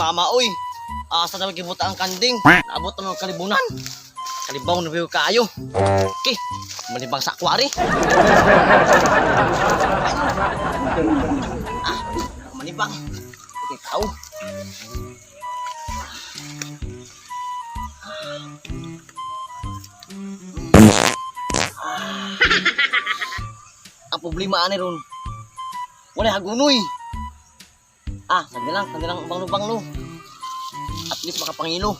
Mama oy. Asa na gibuta ang kanding? Naabot na mga kalibunan. Kalibaw na biyo kaayo. Okay, malibang sa akwari. Ah, malibang. Okay, tao. Ang problema ani ron. Wala hagunoy. Ah, sandi lang banglo-banglo. At least makapangilo.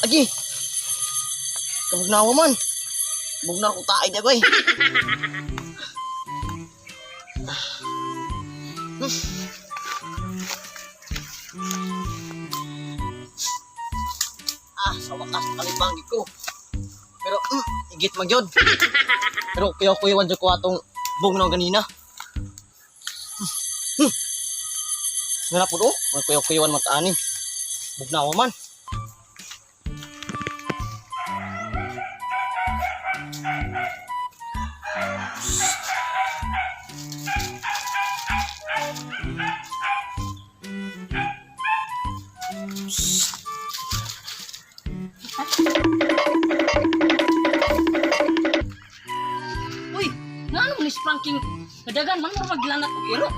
Agi! Kabugnawa man. Bugnaw ko tayo di bay. Ah, sa wakas nakalibang ko. Pero, igit man yun. Pero kuyaw-kuyawan dyan ko atong bugnaw ganina. Nga na po do, mga kuyaw-kuyawan mataani. Bugnawa man. Uy, nga ano ni Sprunking? Nadagan man mo maglanat og iro.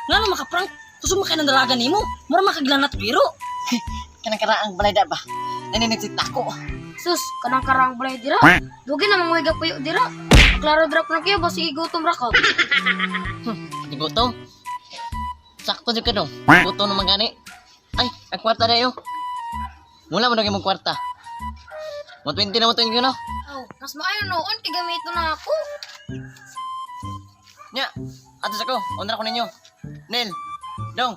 Nga ano makaprank? Kusog man kay ng dalaga nimo. Mura makaglanat og iro. Kanang karaang balay da ba? Naninigsit ako. Sus, kanang karang balay dira. Dugi na manguhiga puyo dira. Klaro drop na kayo, basi igutom ra ka. Di gutom. Sakto jud ka dong. Gutom naman gani. Ay, ang kwarta na yo. Mula mo na mong kwarta. 120 na mo to no? Oh, mas maayo noon kay gamito na ako. Nya, ato sa ko. Honor ko ninyo. Nel, dong.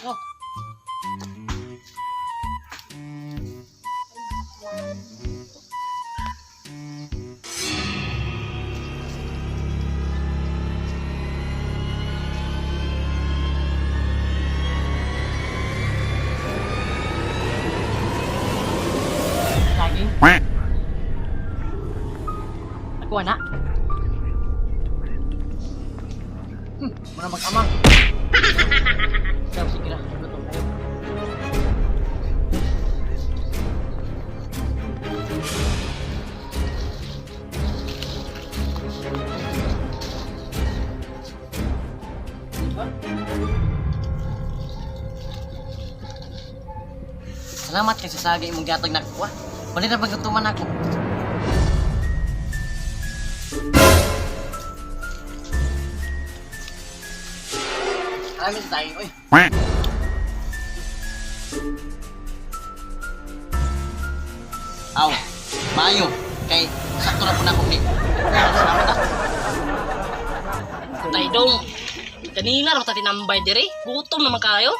Go. Saging. Ako na. Muna mag-ama. Pero sige na, gutom tayo. Salamat kay sa saging imong gihatag nako. Ah. Bali na pagkutuman ako. Alam sa saging, oy. Aw, maayo kay sakto ra po na akong ni. Salamat ah. Tay dong. Kanina ra ta tinambay dire. Gutom naman kayo.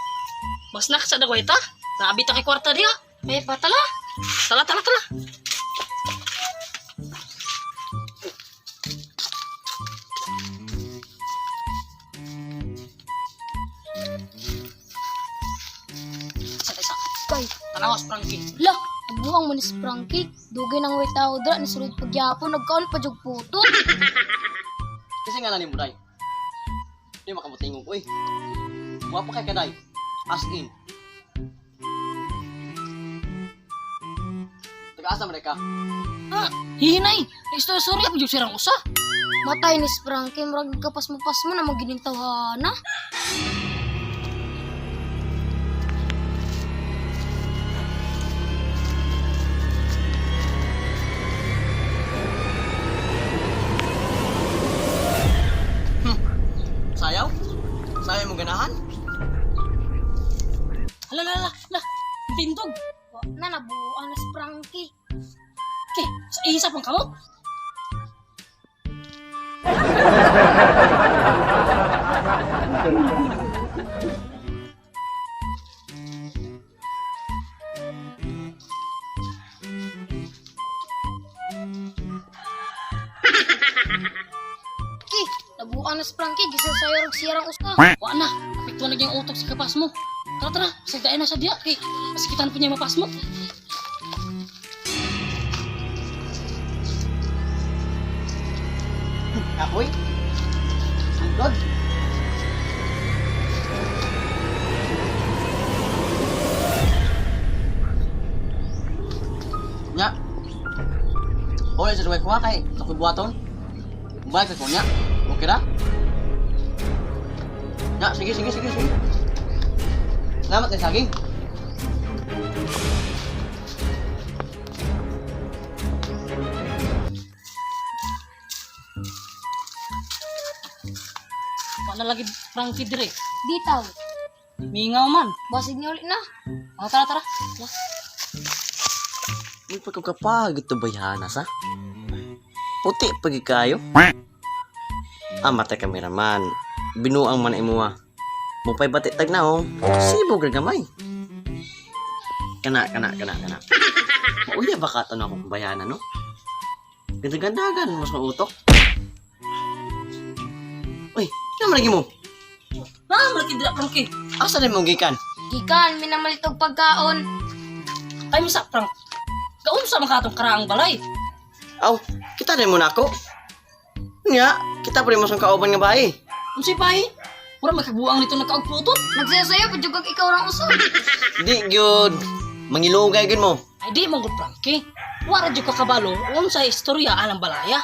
Mas sa dagway ta. Naabi ta kay kwarta diha. Eh, patala. Tala tala tala. Isa isa. Kay, Tanawas Frankie. la, buhang man ni Sprunky. Dugi nang way tao dira ni sulod pagyapon nagkaon pa jug puto. Kasi nga na ni Muday. Di makamutingog, uy. Wa pa kay kaday. As in. Taga-asa man ka? Ah, hihinay. Istorya sorry pa jud sirang usa. Matay ni Sprunky, murag kapasmo-pasmo na maginintawhana. Sayaw? Sayaw mo ganahan? Hala hala hala. hala. Tindog. Wa na nabuang na Sprunky. Okay, sa isa pang kamot. Ki, nabuang na Sprunky, gisan sayo rog sirang usa. Wa na. Apektuhan na yung utok sa kapas mo. Tara tara, sagdain na sa diya kay masikitan po niya mapas mo. Kapoy. Sugod. Nya. Oy, sa duwe kuha kay sa buhaton. Balik ko nya. Okay ra? Nya, sige sige sige sige. Salamat kay saging. Wala lagi Frankie dire. Bitaw. Mingaw man. Basig niya ulit na. Ah, tara, tara. Tara. Uy, pagkakapagod to bayhana sa? Puti pagi kayo. Ah, matay kameraman. Binuang man imuha. Mupay bati tag na oh. Sibog ra gamay. Kana, kana, kana, kana. Mauya ba ka na akong bayana, no? Ganda-gandagan, mas mautok. Uy, naman lagi mo? Na, malaki dira, Frankie. Asa na mong gikan? Gikan, minamalit og pagkaon. Kay misa, Frank. Kaunsa man ka atong karaang balay? Aw, kita rin mo na ako. Nga, kita pa rin mo sa kauban nga bae. Unsay pahi? Mura magkabuang nito nagkaugputot. Nagsayaw-sayaw, padyo kag ikaw rang usod. Di gyud. Mangilugay gyud mo. Ay di man gud, Frankie. Wara jud ka kabalo unsa istorya anang balaya.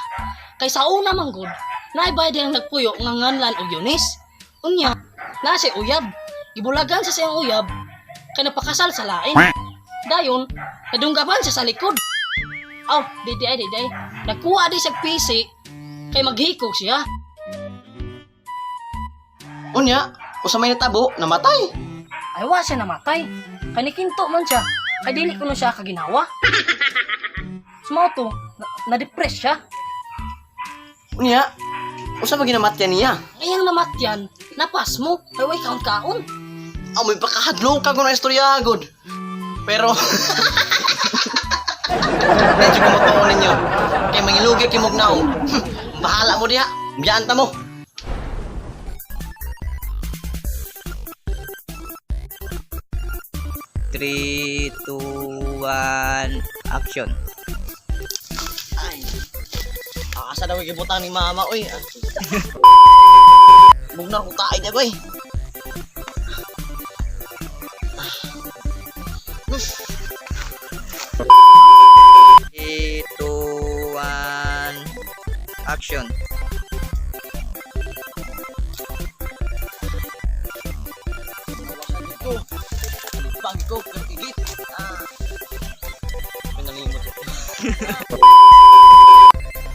Kay sa una man gud, naibay ang nagpuyo nga nganlan og Eunice. Unya, na si uyab. Gibulagan sa siyang uyab kay napakasal sa lain. Dayon, nadunggaban siya sa likod. Aw, di di ay di di. Nagkuha di siya PC kay maghikog siya. Unya, usa may natabo, namatay. Ay wa siya namatay. Kay nikinto man siya. Kay dili ko na siya kaginawa. Sumao to, na-depress siya. Unya, usa pa ginamatyan niya. Ngayang namatyan, napas mo, kay way kaon-kaon. Aw, may pakahadlong ka na istorya gud. Pero medyo kumutuon ninyo. Kay mangilugay kay mugnaw. Bahala mo diha. Biyaan ta mo. Three, two, one, action. Ay. Asa daw gibutang ni mama oy. Bugnaw ko tae niya boy. Three, two, one, action. Ko. Pag ko igit. Ah. Pinalimot ko.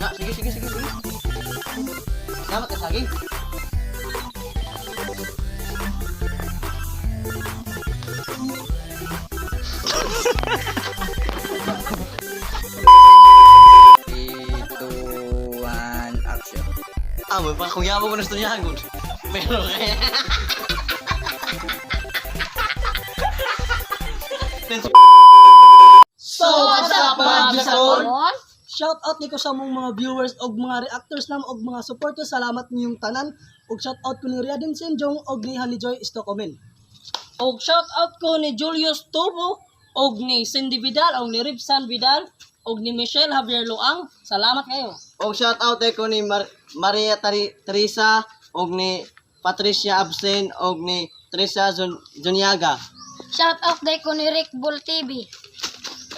Na, sige sige sige sige. Salamat ka saging. Three, two, one, action. Ah, may pakuyabo ko na istorya gud. Pero kaya. So what's up, mga bisakol? Kon? Shout out ni ko sa mong mga viewers og mga reactors nam og mga supporters. Salamat ninyong tanan. Og shout out ko ni Riadin Senjong og ni Honey Joy Stokomen. Og shout out ko ni Julius Tubo, og ni Cindy Vidal, og ni Ribsan Vidal, og ni Michelle Javier Luang. Salamat kayo. Og shout out ko ni Maria Teresa og ni Patricia Absen og ni Teresa Zuniaga. Shout out day ko ni Rick Bull TV.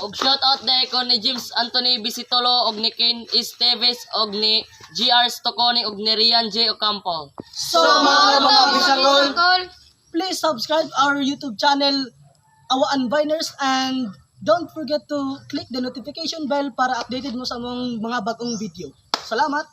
Og shout out day ko ni James Anthony Bisitolo, og ni Ken Esteves, og ni GR Stoconi, og ni Rian J. Ocampo. So mga bisakol, Bisakol. Please subscribe our YouTube channel, Awaan Viners, and don't forget to click the notification bell para updated mo sa mong mga bagong video. Salamat!